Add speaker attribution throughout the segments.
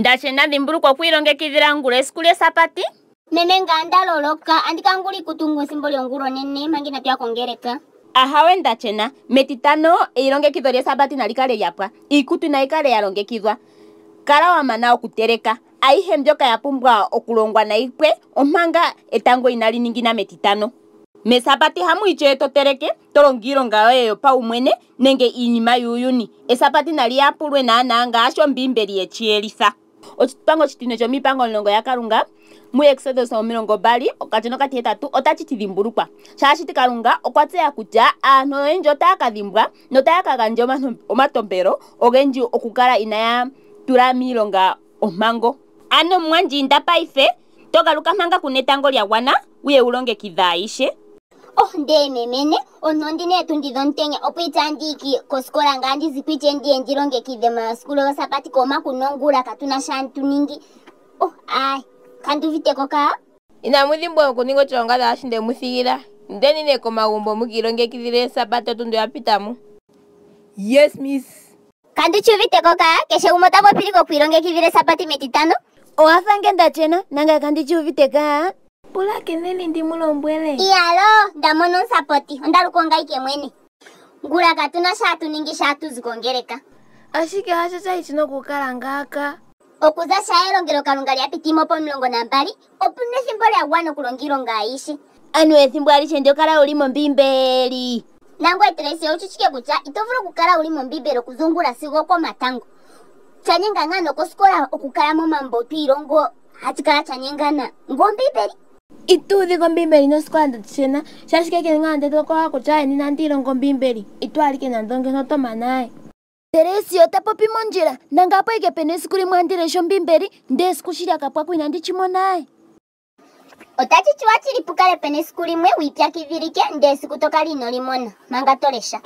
Speaker 1: Ndashena dhimbulukwa okwiilongekidhila ngula esiku lyEsabati.
Speaker 2: Meme nga nda loloka, andi ka ngula iikutu ngu ethimbo lyongula onene manga inatu ya kongeleka.
Speaker 1: Ahawe Ndashena, metitano eilongekidho lyEsabati nali kale lya pwa, iikutu nayi kale ya longekidhwa. Kala wa mana okuteleka. Ayihe mbyoka ya pumbwa okulongwa nayi pwe omanga etango inali ningina metitano. Mesabati hamu itshee to teleke, to longo iilonga yoye yopaumwene nenge iinima yuuyuni. Esabati nali yapulwe naanaa ngaashi Ombiimbeli ye shi yelitha. Oshipango oshitine shomIipango Omulongo yaKalunga, muEksodus 20:8, otashi ti dhimbulukwa. Shaashi Kalunga okwa tseya kutya aantu oyendji otaya ka dhimbwa notaya ka gandja omatompelo ogendji okukala inaya tula miilonga ompango. Ano mumwandje inda paife, to galuka manga kuna etango lya gwana, wu ye wu longekidhe ayishe.
Speaker 2: Oh, ndee memene, omuntu ondi na eetundi dhomutenya, opo itandi yi ki- kosikola ngaa ndi zi kwiitye ndiye ndi longekidhe omasiku gosapati ko omakuna ongula katu na sha tu ningi. Oh, ayi, kandi uvite ko kaa.
Speaker 3: Inamu dhimbwa okuninga oshilongadhalwa shi nde mu thigila. Indeni nee komagumbo mu kiilongekidhile Esabati otundi oya pita mo.
Speaker 4: Yes miss.
Speaker 2: Kandi shi uvite ko kaa, keshe gumwe ota popili kokwiilongekidhila Esabati metitano.
Speaker 5: Owa fa nge Ndachena, nangaye kandi shi uvite kaa.
Speaker 3: Pulakeneni ndi mu lombwele.
Speaker 2: Iyaloo, nda mono omusapoti, onda luka ongaike mwene. Ngula katu na sha hatu ningi shaa tu zi kongeleka.
Speaker 3: Ashike hasho sha li shi na okukala ngaaka.
Speaker 2: Okuza shaa elongelokalunga lya piti mo pomulongo nambali, opu na ethimbo lya gwana okulonga iilonga ayihe.
Speaker 5: Anuwa ethimbo alihe ndyoka kala wu li mOmbiimbeli.
Speaker 2: Nangoye Tracy owu shi shike kutya ito vulu okukala wu li mOmbiimbeli okuza ongula sigo okomatango. Sha nyenga ngaa nokosikola okukala momambo twi ilongo hachi kala cha nyengana ngOmbiimbeli.
Speaker 3: Itu udhika Ombiimbeli nosikola Ndachena, shaashi keke ngaa nde tokola kutya nina andi ilongo Ombiimbeli, ito alike nando ngeno oto mana aye.
Speaker 5: Teresia ota popi mondjila, nangapo ike pena esiku limwe andi lesha Ombiimbeli, ndee esiku shi lya ka pwa ko inandi chi mona aye.
Speaker 2: Otachi chiwa chili pu kale pena esiku limwe wi ipyakidhilike ndee esiku to kala ino li mona manga to lesha.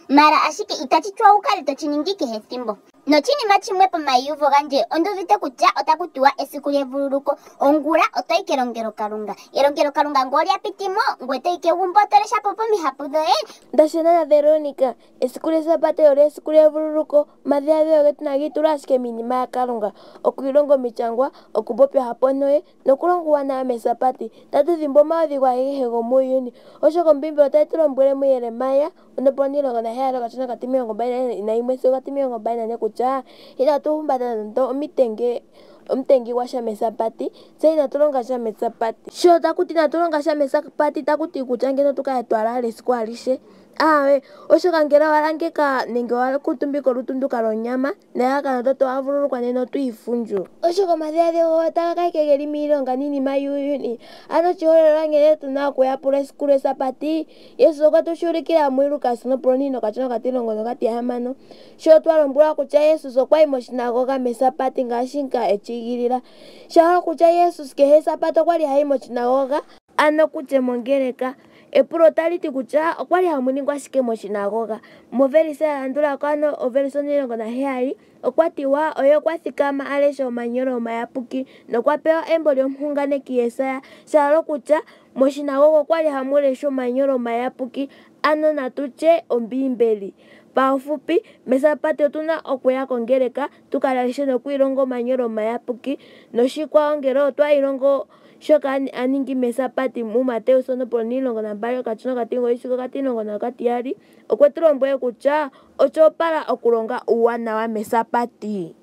Speaker 2: Mara ashike itachi chiwa wu kale to chi ningi kehe ethimbo. Nochinima chimwe pomaiyuvo gandje ondu uvite kutya otaku tiwa esiku lyevululuko. Ongula oto yi kelongelokalunga. Elongelokalunga ngele olya piti mo, ngoye to yi kegumbo to lesha po pomihapu dhoye.
Speaker 3: Ndashena naVeronica, esiku lyEsabati olyo esiku lyevululuko. Omadhiladhilo getu nagi itule ashike miinima yaKalunga, okwiilonga omityangwa, okupopya ohapu ontoye nokulonga uuwanawa mEsabati. Tatu dhimbwa omaudhigu agehe gomuuyuni, oshoka Ombiimbeli otayi tu lombwele muJeremia 17.21 sigo 24 kutya inatu humbata nando omitenge omutengi gwasha mesabati, tse inatu longa sha mesabati. Sho taku ti inatu longa sha mesabati, taku ti kutya ngeno tu kale twa lala esiku alihe. Aawe, oshoka ngele owa langeka nenge owa kuutumbika olutu nduka lwonyama nelalakano oto wa vululukwa nena oto ifundju. Oshoka omadhiladhilo goye otaga ka ike geli miilonga niinima yuuyuni. Ano oshiholelwa nkene tu na okuyapula esiku lyEsabati, Jesus okwe tu shi ulikila muLukas 9:16 sho twa lombwelwa kutya Jesus okwa yi moshinagoga mesabati ngaashi nga e shi igilila. Sha hala okutya Jesus kehe Esabati okwa li ha yi moshinagoga, ano kutye mongeleka. Epulo otali ti kutya okwa li hamu ningwa shike moshinagoga. Movelise ya landula ko ano ovelise 17 okwa tiwa oye okwa thikama a leshe omanyolo omayapuki nokwa pewa embo lyomuhunganeki Jesaja. Sha hala okutya moshinagoga okwa li hamu leshwa omanyolo omayapuki, ano natu tye Ombiimbeli. Paufupi, mesabati otu na okuya kongeleka tu ka leshe nokwiilonga omanyolo omayapuki. Noshikwawo ngele otwa ilongo shoka a ningi mesabati muMateus 12:9 sigo 12, okwe tu lombwele kutya osho opala okulonga uuwanawa mesabati.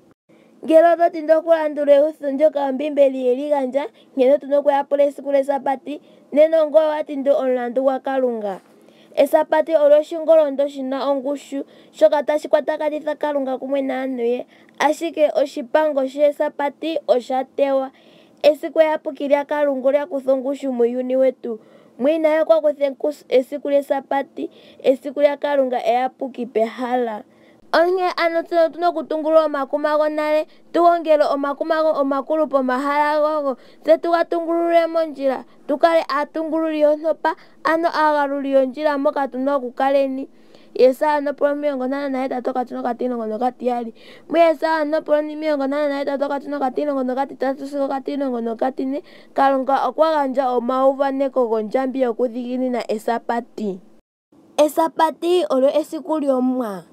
Speaker 3: Ngele oto tindi okulandula eutho ndyoka Ombiimbeli ye li gandja nkene tu na okuyapula esiku lyEsabati, nena ongoye wa tindi omulandu gwaKalunga. Esabati olyo oshingolondo shi na ongushu shoka tashi kwatakanitha Kalunga kumwe naantu ye. Ashike oshipango shEsabati osha tewa. Esiku eyapuki lyaKalunga olya kutha ongushu muuyuni wetu. Mwiinayi okwa kutha esiku lyEsabati, esiku lyaKalunga eyapuki pehala. Onkee ano tse otu na okutungulula omakuma gonale, tu gongele omakuma omakulu pomahala gago, tse tu ga tungulule mondjila, tu kale aatungululi yontopa, ano aagaluli yondjila moka tu na okukaleni. Jesaja 58:12. MuJesaja 58:13 sigo 14, Kalunga okwa gandja omauvaneko gondjambi yokudhiginina Esabati. Esabati olyo esiku lyOmuwa.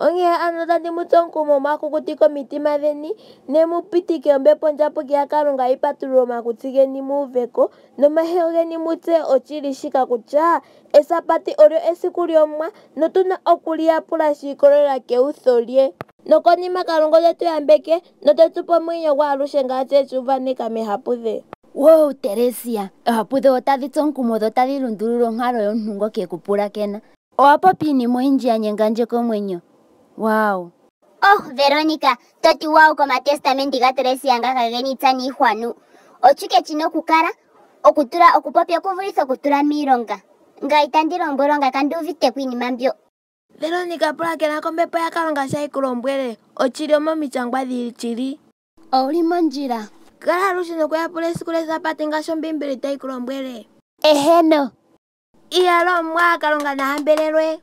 Speaker 3: Onkee ano tandi mu tsu omukumo mwaa kukutike omitima dheni, ne mu pitike Ombepo Ondjapuki yaKalunga yi patulule omakutsi geni mu uve ko, nomeho geni mu tseye oshili shika kutya Esabati olyo esiku lyOmuwa, notu na oku li yapula shi ikolelela keutho lye. Nokonima Kalunga ote tu yambeke note tu pe omwenyo gwaaluhe ngaashi e shi uvaneka mehapu dhe.
Speaker 5: Wow Teresia, oohapu dhoye otadhi tsu omukumo dho otadhi lundulula onkalo yomuntu ngoka e ku pulakena. Owa popi iinima oyindji ya nyenga ndje komwenyo. Wow.
Speaker 2: Oh Veronica, to ti wow komatestamendi gaTeresia ngaka ge na iitsa niihwanu. Oshike shi na okukala? Okutula okupopya okuvulitha okutula miilonga. Ngame itandi lombwelwa ngame kandi uvite ko iinima mbyo.
Speaker 3: Veronica pulakena kombepo yaKalunga sho tayi ku lombwele oshili omomishangwa dhili.
Speaker 5: Owu li mondjila.
Speaker 3: Kala aluhe nokuyapula esiku lyEsabati ngaashi Ombiimbeli tayi ku lombwele.
Speaker 5: Eheno.
Speaker 3: Iyaloo Omuwa, Kalunga na hambelelwe.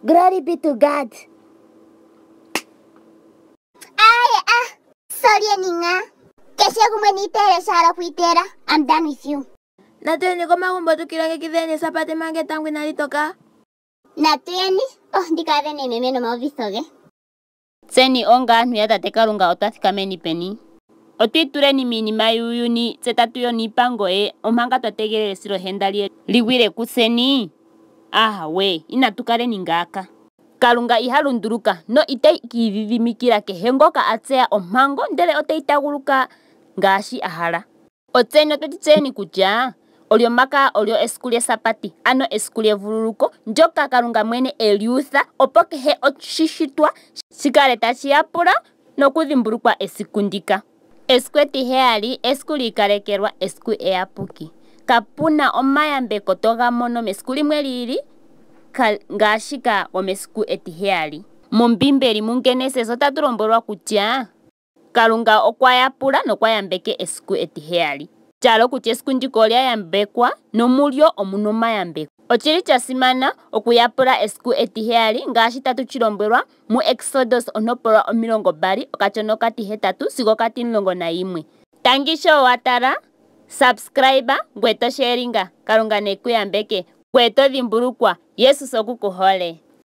Speaker 5: Glory be to God.
Speaker 2: Aaye ah, solyeni ngaa. Keshe gumwe ni iteele sha hala okwiiteela. I'm done with you.
Speaker 3: Natu yeni komagumbo tu kiilongekidheni Esabati manga etango inali toka.
Speaker 2: Natu yeni. Oh, ndi ka adhe nee meme nomauvitho ge.
Speaker 1: Tseni onga aantu yaTate Kalunga otwa thikameni peni? Otwi ituleni miinima yuuyuni tse tatu yono iipango ye, omanga twa tegelela esilohenda lye li gwile kutseni? Ahawe, inatu kaleni ngaaka. Kalunga iha lunduluka no ite ki idhidhimikila kehe ngoka a tseya ompango ndele oteyi taguluka ngaashi a hala. Otseni otwe tshi tseyeni kutya Olyomakaya olyo esiku lyEsabati, ano esiku lyevululuko, ndyoka Kalunga mwene e li utha, opo kehe oshishitwa shi kale tashi yapula nokudhimbulukwa esiku ndika. Esiku etiheyali, esiku li ikalekelwa, esiku eyapuki. Kapu na omayambeko to ga mono mesiku limwe li ili ngaashika gomesiku etiheyali. MOmbiimbeli muGenesis otatu lombwelwa kutya Kalunga okwa yapula nokwa yambeke esiku etiheyali. Sha hala okutya esiku ndika olya yambekwa nomulyo omu na omayambeko. Oshi li sha simana okuyapula esiku etiheyali ngaashi tatu shi lombwelwa muEksodus ontopolwa 20 okashona okatihetatu sigo okatimulongo nayimwe. Tangi sho wa tala, subscribe ngweye to sharinga. Kalunga ne ku yambeke. Ngweye to dhimbulukwa, Jesus oku ku hole.